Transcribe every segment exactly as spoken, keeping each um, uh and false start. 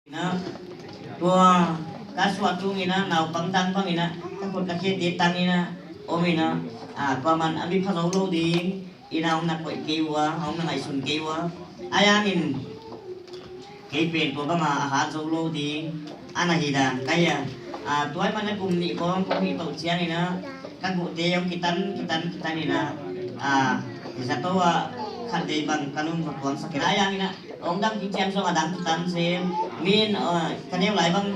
Ina, tua ka suah tung ina, naupang dang bang ina, ka khut ka khe te tang ina om ina, a, tua man a mi pha zo lo ding ina, hong na koih kei uh a, hong na ngaihsun kei uh a. A yang in kei pen tua banga a hat zo lo ding a na hi dan kai a. A, tua ahih man a kum nih kong kong hih toh ciang ina, ka guhte hong kitan kitan kitan ina, a, zato a khat dei bang ka lung va tuangsak ina, a yang ina hong dam kiciam zong a dam kitan sem. Min, a, ka neu lai bang,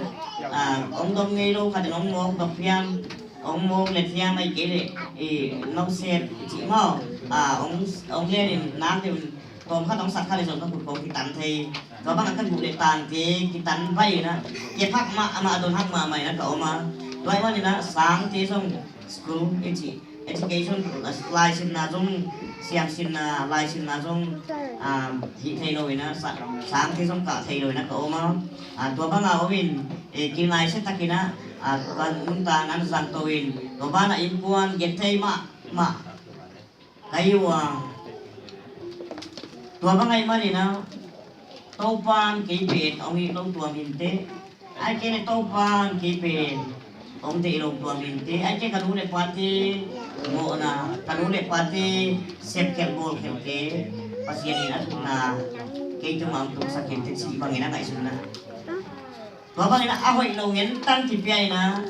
a, hong dom ngei lo khat in hong mawk dok hiam, hong mawk let hiam, ai kei leh i no set cih maw, a, hong, hong len in nak deuh in tawm khat hong sak kha leh zong ka khut kong kitan thei. Tua bangah ka guh leh tangte kitan vai ina, kei phak mahmah, don hak mahmah ina ka om a. Tua ahih man ina sangte zong school i cih, education, laisinna zong, siamsinna, laisinna zong, um, hih thei lo ina, sa-, sangte zong kah thei lo ina ka om a. Ah, tua banga om in, eh, kingaihsia tak ina, ah, ka nuntak nan zang to in, tua banah innkuan gen thei mahmah ka hi uh a. Tua bang ahih man ina, Topan kei pen hong it lo tuam inteh. Ai kei leh Topan kei pen hong deih lo tuam inteh. Ai kei ka nu le pate mawhna, ka nu le pate sepkhelh bawlkhelhte Pasian in a thukna kei tungah hong tungsak inteh cih bangin a ngaihsutna. Tua bangin a hoih lo ngen tang kipia ina,